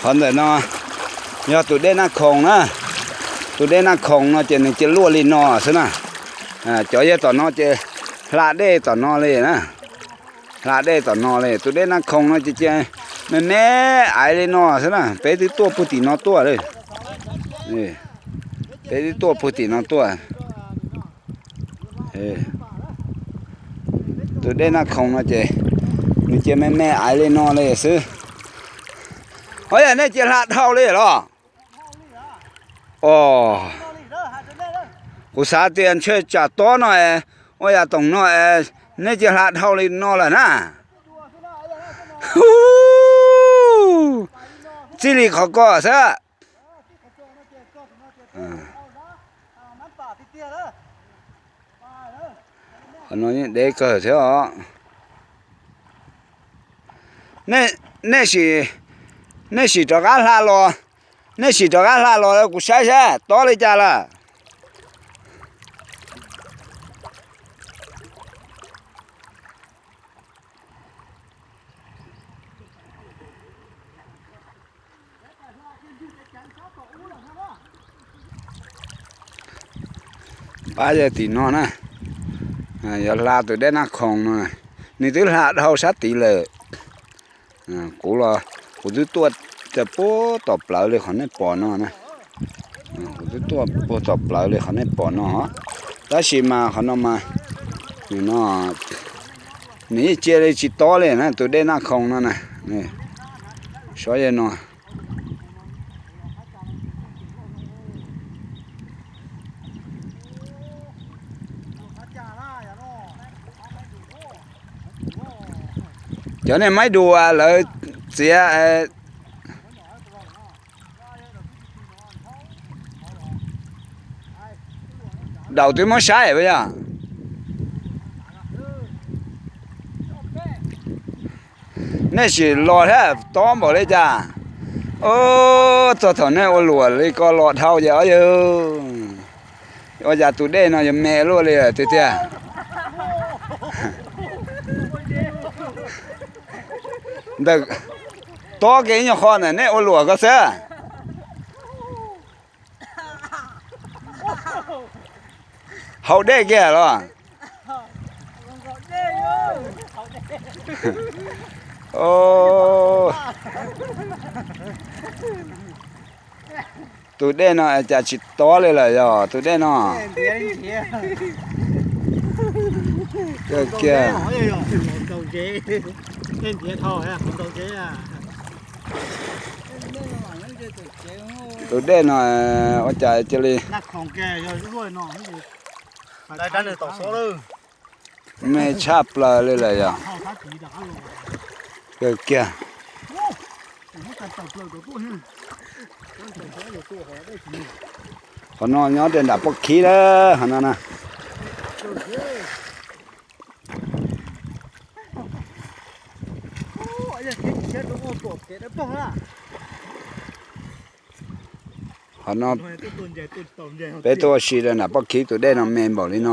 Qhov ntawm no yog tus dej Naj Khoom na. Tus dej Naj Khoom no ces nws cia luaj li no xwb na. Cov yog tom no ces hla dej tom no li na. Hla dej tom no li. Tus dej Naj Khoom no ces cia me me aiv li no xwb na. Peb twb tuaj puag tim no tuaj li. Peb twb tuaj puag tim no tuaj. Tus dej Naj Khoom no ces nws cia me me aiv li no li xwb. Ua yam nej cia hla dhau li los? Kuv xav tias ntshe tsam tob no es, ua yam toom no es, nej cia hla dhau li no lawm na. Txij li qhov ko xwb. Qhov no yeej deb kawg thiab os. Nej, nej sim rov qab hla los, nej sim rov qab hla los kuv saib saib tob li cas lawm. Pab yog tim no na, yog hla tus dej Naj Khoom no, nws twb hla dhau sab tid lawm. Kuv los kuv twb tuaj puag tom plawv li qhov nej pom no na. Kuv twb tuaj puag tom plawv li qhov nej pom no. Tab sis mas qhov no mas, no, nws yeej cia li tsis tob li na, tus dej Naj Khoom no na. Saib no. Cov nej maib dus lawv txiav daus twb muab saib puas yog? Nej sim los thiab tob npaum li cas? Txog thaum nej ua luam li ko los dhau ces, o yawg, ua cas tus dej no yuav me luaj li lawm tiag tiag. Ntawm tob kev nyuag qho ntawm nej ua luam ko xwb. Haus dej kiag los? Tus dej no cas tsis tob li lawm yog tus dej no. Kiag, tus dej no ua cas cia li me tshaj plaws li lawm yog. Kiag, qhov no nyob rau nram Paj Khib na, qhov no na. Qhov no peb tuaj ua si rau nram Paj Khib tus dej no me npaum li no.